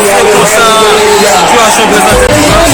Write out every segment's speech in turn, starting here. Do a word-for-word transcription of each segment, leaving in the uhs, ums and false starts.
Se konsa sitiyasyon prezante li an.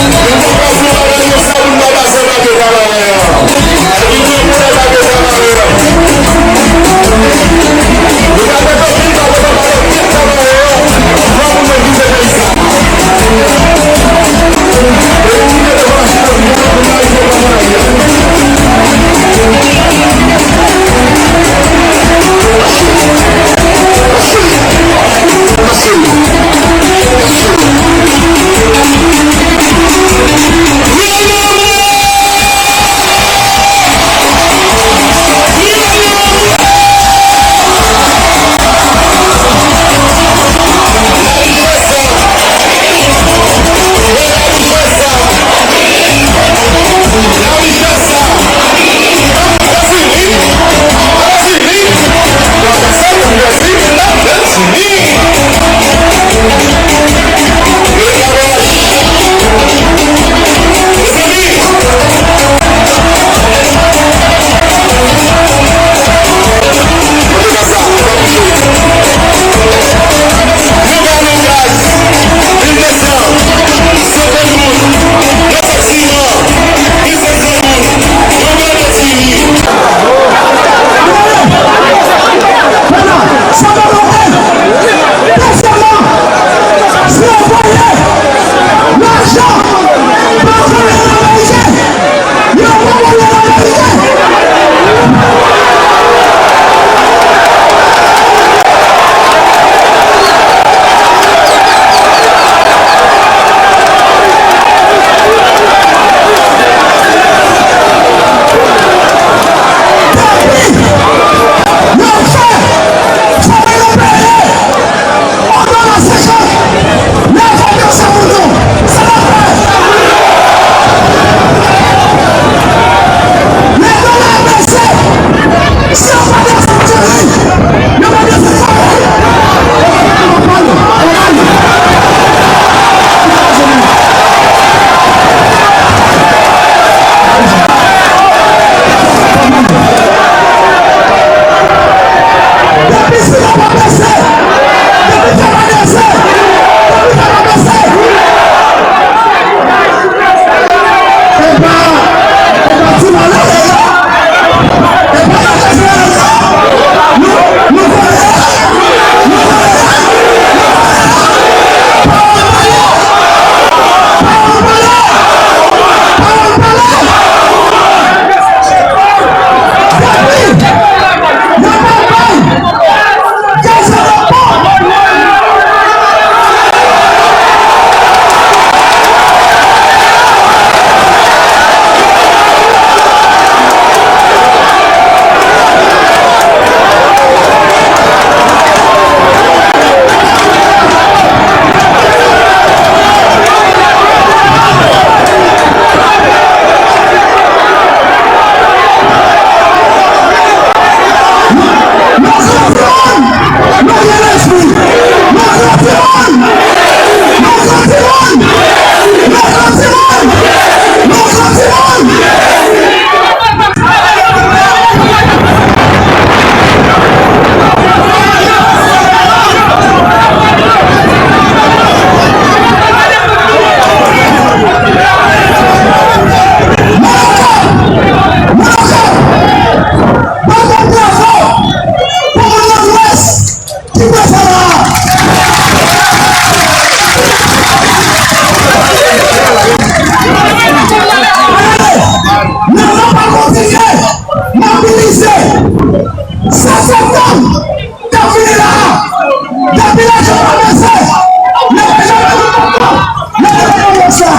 N ap kontinye mobilize. Sèt septanm k ap vini la a, depi lajan pa peze, n ap janbe nou poko, n ap janbe nou konsa.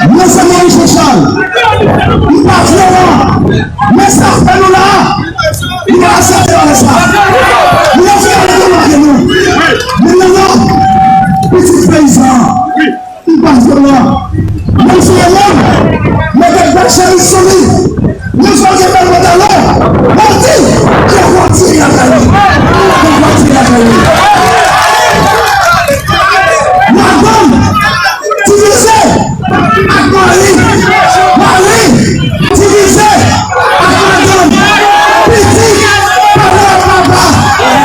Mwen se Moïse Jean Charles. M pa vyolan. Men sa k fè nou la a, nou pa aksepte bagay sa. Nou refije nou nou. Men non, non, pitit peyizan, m pa vyolan. Menm si e moun, mete bèl chemiz sou li. Menm si w gen bèl pantalon, mandi, yo kontinye lakay li. Yo kontinye lakay li. Madanm, divize ak mari, mari divize ak madanm, pitit, papa, papa,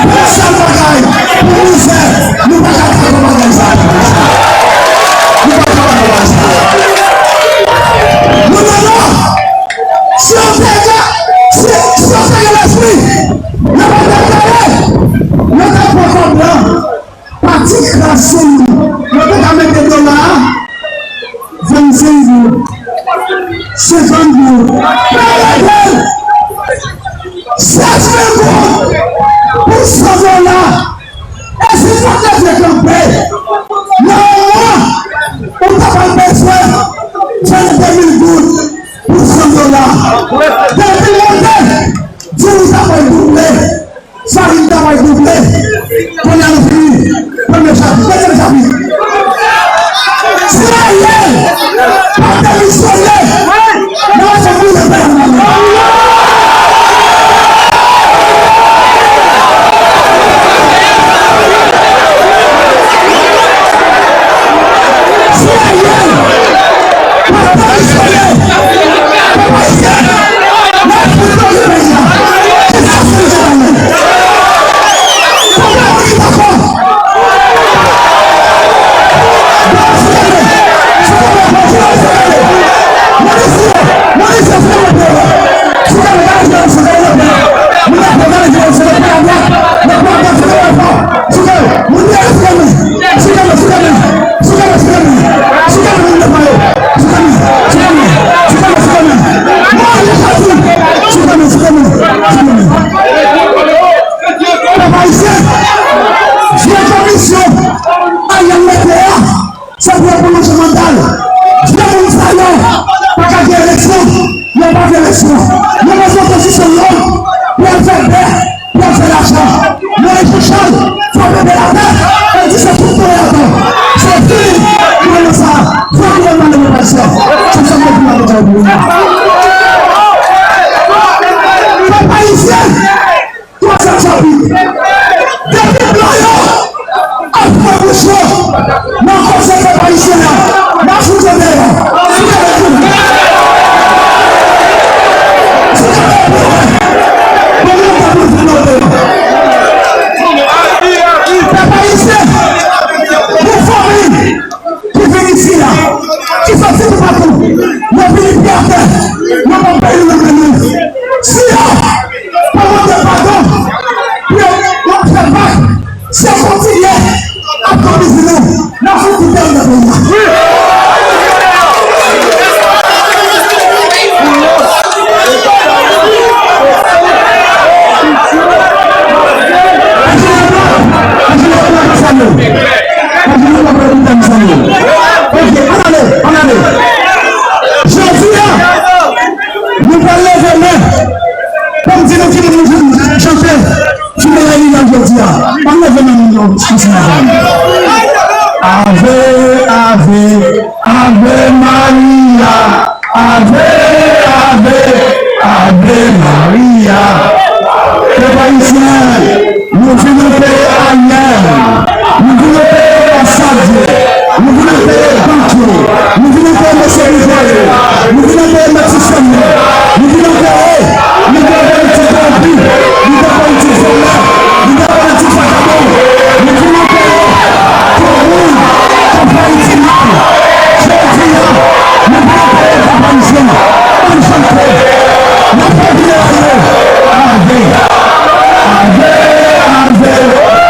yon sèl bagay, pou mizè, nou pa ka fè yon bagay sa. Nou pa ka fè yon bagay sa. Nou nan nò, si yo te gen, si, si yo te gen lespri, yo pa t ap gade, yo t ap pran kòb lan. Pati kras sou nou. Yo te ka mete dola a, vennsenk goud, senkant goud. Peye l! Sèz mil goud pou san dola! E si nou te vle kanpe, nan yon mwa, ou ta pral bezwen vennde mil goud pou san dola. Depi monte, diri ta pral double. Farin ta pral double. Kounye a nou fini. Premye chapit. Dezyèm chapit. Si Ariel pa demisyone, nou ap fè boule peyi a. Si Ariel pa demisyone, pèp ayisyen, n ap fè boule peyi a. Kisa se Ariel? Konbyen moun ki dakò? Pèp ayisyen, vye komisyon Ariel mete a, se pou yo pran manje mantal. Vye moun sa yo pa ka gen eleksyon, yo pa gen eleksyon. Yo bezwen opozisyon yo pou yo fè bè, pou yo fè lajan. Moyiz Jachan frape bè atè, el di se tout tole atò. Se fini, gouvènman sa, vye gouvènman demokrasi a. Se sa m te di maten an pou nou. Pèp ayisyen, twazyèm chapit. Depi blan yo ap pran bouch yo nan koze pèp ayisyen an, n ap fout yo deyò. Fout yo deyò. Fout yo deyò. Bon, nou pa pou nou fout yo deyò. Pèp ayisyen, pou fanmi ki vin isi a, ki soti toupatou, yo vini pye atè, yo pran peyi nou nan men nou. Si yo pa mande padon, pou yo, yo fè vag, si yo kontinye ap konbizi nou, n ap fout kite yo nan peyi a. Jodi a, nou pral leve men pou m di nou ki moun nou vin chante. Ki melayi la jodi a? Ann leve men nou ansanm avè m. Ave, ave, Ave Maria, Ave, Ave, Ave Maria. Pèp ayisyen, nou vin nan peyi Ariel. Nou vin nan peyi anbasad yo. Nou vin nan peyi bank yo. Nou vin nan peyi mesye rive yo. Nou vin nan peyi mèt sistèm yo. Nou vin nan peyi lidè politik kòwonpi, lidè politik vòlè, lidè politik vakabon. Nou vin nan peyi gwo moun k ap fè Ayiti mal. Jodi a, nou vin nan peyi pèp ayisyen. Ann chante. N ap fè vire yo. Ave. Ave, ave.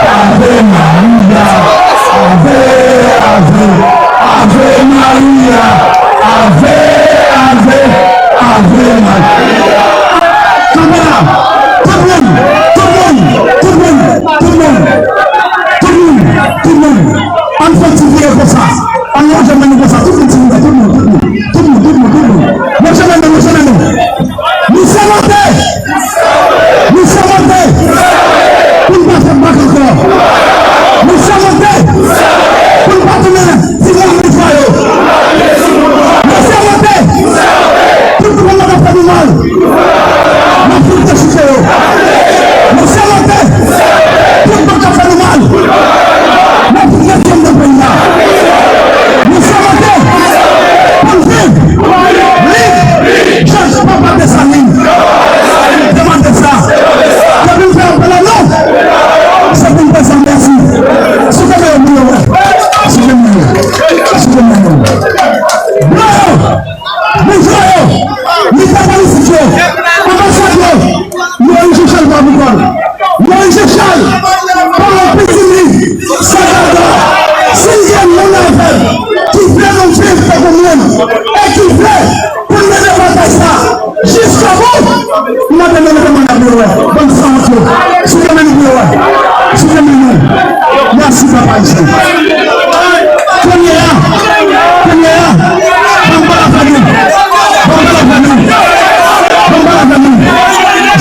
Jechal, pawòl pitit li, Salvadò, si l gen moun avè l ki vle nou viv tankou moun e ki vle pou n mennen batay sa jiskobou, m mande nou leve men n ap leve. Bann sanwont yo, soulve men nou pou yo wè. Soulve men nou. Mèsi, papa Ayisyen. Kounye a, kounye a, ban m pale avè nou. Ban m pale avè nou. Ban m pale avè nou.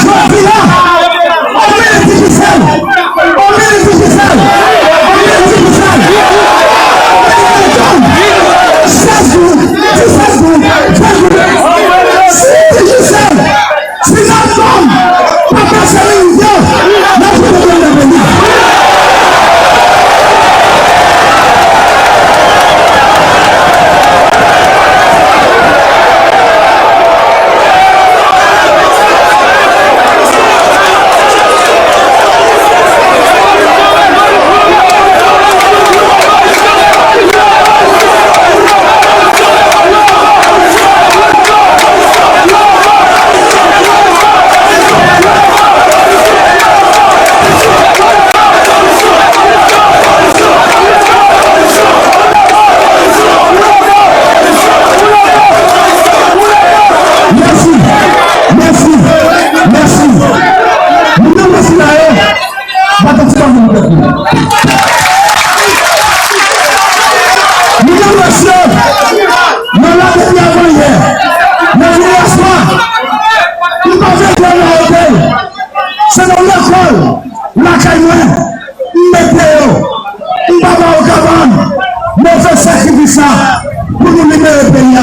Jodi a, on minit Digicel. On minit Digicel. On minit Digicel. On minit Digicel. Sèz jou, disèt jou, ven jou. Si Digicel, si Natcom pa pase Lirivyè, n ap fè pwoblèm nan peyi a. Mèsi, mèsi, mèsi. Moun nan mèsi la yo. Baton ti pa moun tèt nou. Moun nan mèsi yo. Nan la depi avan yè. Nan yon aswa. M pa vle pran nan otèl. Se nan lekòl lakay mwen. M mete yo. M pa ba yo kabann. Men w fè sakrifis la pou nou libere peyi a.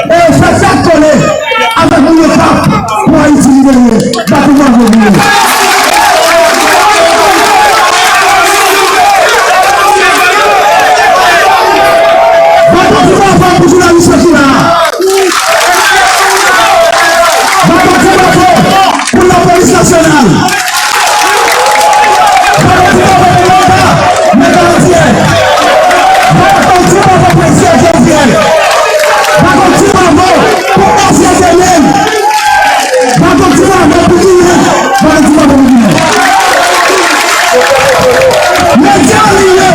E yo fè tèt kole avèk moun yo k ap pou Ayiti libere. Bat yon bravo pou yo. Bat yon ti bravo pou jounalis yo ki la a. Bat yon ti bravo pou lapolis nasyonal. Bat yon ti bravo pou Manda, Manda Antiyè. Bat yon ti bravo pou prezidan Jovenel. Bat yon ti bravo pou ansyen T N M. Bat yon ti bravo pou Ginen. Bat yon ti bravo pou Ginen. Medya li yo.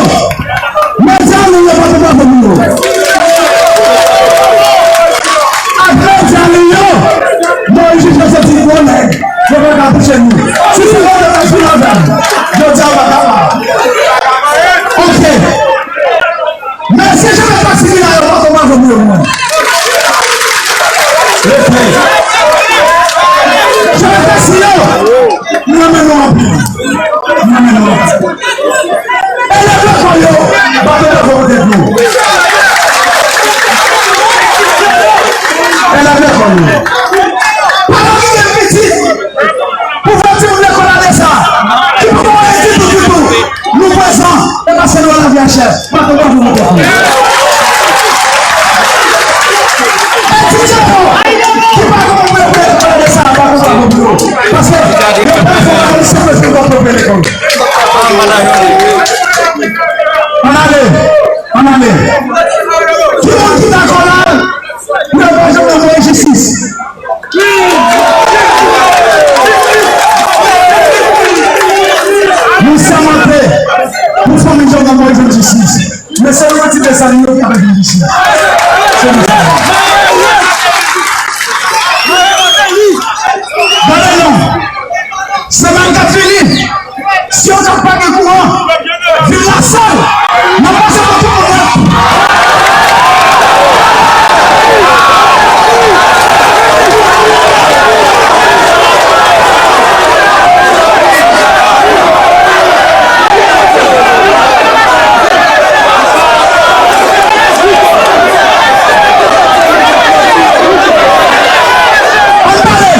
Medya li yo, bat yon bravo pou yo. Ak medya li yo, Moyiz Joseph di gwo nèg. Yo pa ka touche nou. Si se lòt yo ta jwe avè m, jodi a w pa kapab. Ok. Mesye, je vais pas si la yo pa kòman jwenn yo mwen. Respè. Je vais pas si yo. M renmen nou anpil. M renmen nou anpil. Elèv lekòl yo, bat yon bravo pou tèt nou. Elèv lekòl yo. Paran ki gen pitit, pou fè timoun lekòl ane sa, ki poko wè ditou, ditou. Nou prezan, e pase nou lavi a chè. Bat yon bravo pou tèt nou. Etidyan yo, ki pa konn lekòl ane sa, bat yon bravo pou yo. Paske yo pa fè anyen, se preske kontre lekòl. Ann ale, ann ale. Ki moun ki dakò la? Pou yo pa janm voye jistis. Nou sèmante pou fanmi Jovenel Moïse jwenn jistis. Men se yon ti mesaj nou ki ap jwenn jistis. Se mesaj nou. Gade non. Semèn k ap vini, si yo t ap pa gen kouran, vil la sal, n ap pase pou tout moun nèt. Ann pale!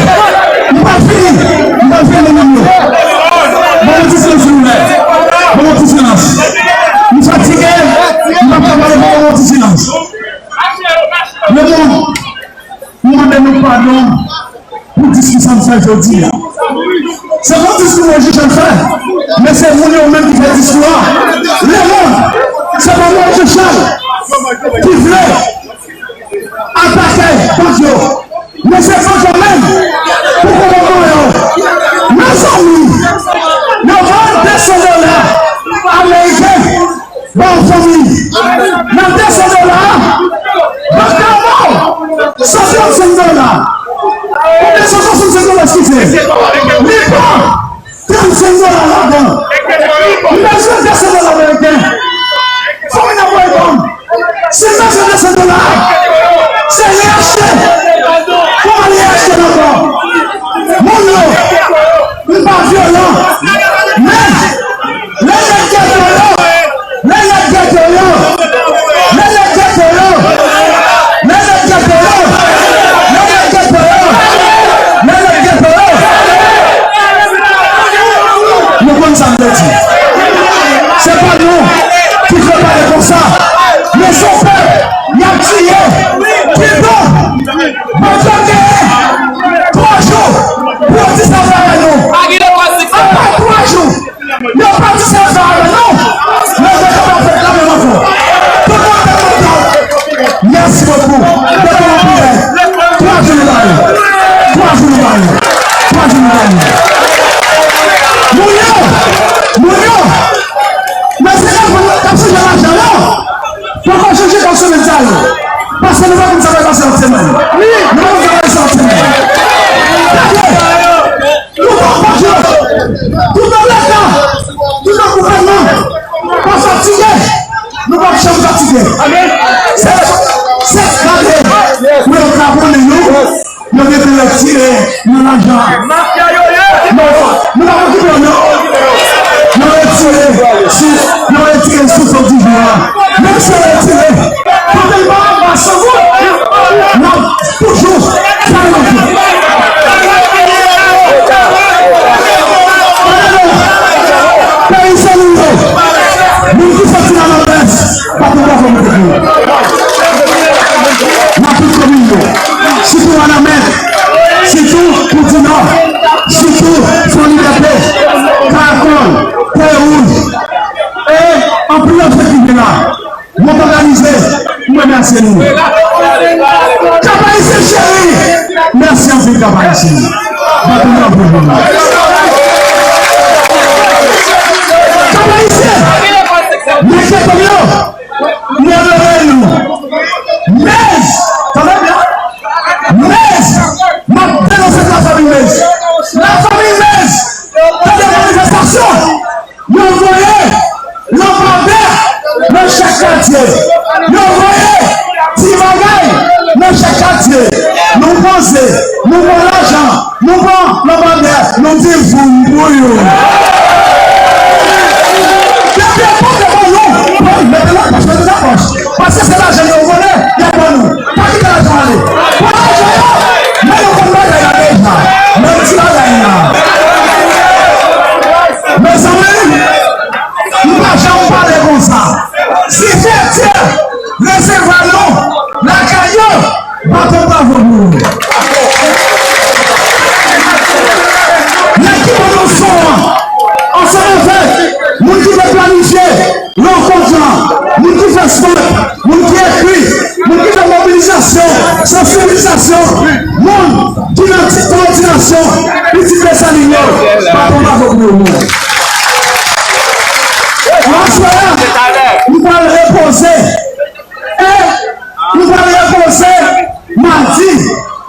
M pral fini. M pral fini, moun yo. Ban mwen ti silans, silvouplè. Ban mwen ti silans. M fatige. M p ap ka pale, ban mwen ti silans. Lemonn, m mande nou padon pou diskou sa m fè jodi a. Se pa yon diskou Moïse Jean fè, men se moun yo menm ki fè diskou a. Lemonn, se pa Moïse Jean ki vle atake bank yo. Men se bank yo menm pou kòmandman yo. Mezanmi, yo vle avan. M bezwen de san dola ameriken. Fò moun nan voye ban m. Si m bezwen de san dola, se li achte. Kòman li achte ankò? Moun yo, m pa vyolan. Men, lè nèg geto yo, lè nèg geto yo, lè nèg geto yo, lè nèg geto yo, lè nèg geto yo, lè nèg geto yo. Nou konn sa m vle di. Se pa nou ki fè pale konsa. Men se yon pèp y ap tiye. Kidonk, Bondye genyen twa jou pou yo di sa fè avè nou. Apre twa jou, yo pa di sa fè avè nou. Men yo kapab fè la menm ankò. Tout moun te kontan. Mèsi bokou. Depi nou priyè. Twa jou nou ba yo. Twa jou nou ba yo. Twa jou nou ba yo. Moun yo! Moun yo! Men se lajan yo k ap chanje lajan yo. Poko chanje kòb semèn sa yo. Paske nou pa konn sa k ap pase lòt semèn. Nou pa konn sa k ap pase lòt semèn. Gade! Toutan pòt yo, toutan leta, toutan gouvènman pa fatige, nou p ap janm fatige. Se, se gade pou yo kraponnen nou, yo mete retire nan lajan. Mafya yo ye! Nou, nou pa okipe yo, non. Yo retire, si, yo retire sou son di jou a. Menm si yo retire, kote l pa anba san goud, n ap toujou fè yon kou. Peyi se nou yo. Moun ki soti nan Nòdès, baton bravo pou yo. Nan tout komin yo. Sitou Wanament, sitou Koudinò, sitou Fon Libète, Karakòl, Tè Wouj, e anpil lòt ki vin la. Mwen òganize, m remèsye nou. Kap Ayisyen cheri, mèsi anpil Kap Ayisyen. Bat yon bravo pou nou. Kap Ayisyen, mesye kòm yo, nou rele nou. Mez, tande byen. Mez, m ap denonse lafanmi Mez. Lafanmi Mez, tande manifestasyon. Yo voye lanpadè nan chak katye. Yo voye ti bagay nan chak katye. Nou panse, nou pran lajan, nou pran lanpadè, nou di voum pou yo. Depi yo pote ban nou, pran, mete nan pòch, mete nan pòch. Paske se lajan yo vòlè, y ap ban nou. Pa kite lajan ale. Pran lajan yo, men yo konn bagay la deja. Men ti bagay la. Mezanmi, m pa janm pale konsa. Si Bondye resevwa nou lakay yo, baton bravo pou nou. Nèg ki ban nou son an, ansanm avèk moun ki te planifye rankont lan, moun ki fè spot, moun ki ekri, moun ki fè mobilizasyon, sansibilizasyon, moun ki nan ti kowòdinasyon, pitit Desalin yo, baton bravo pou yo. Aswè a, nou pral repoze. E nou pral repoze madi,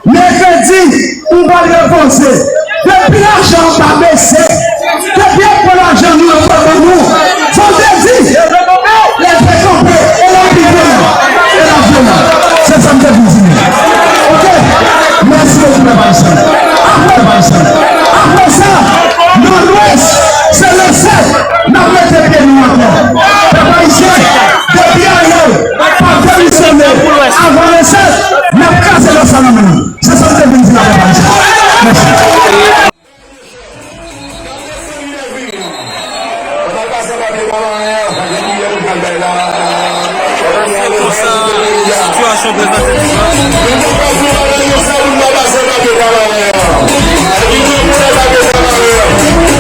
mèkredi, nou pral repoze. Depi lajan an pa bese, depi yo pran lajan nou, yo pran ban nou, vandredi, leve kanpe, e l ap vini, e l ap vini. Se sa m te vin di nou. Oke? Mèsi bokou, pèp ayisyen. Apre, apre sa, nan Lwès, se le sèt n ap mete pye nou atè. Pèp ayisyen, depi Ariel pa demisyone avan le sèt, n ap kraze lòs la nan men nou. Se sa m te vin di la, pèp ayisyen. Mèsi. Se konsa, sitiyasyon prezante li la.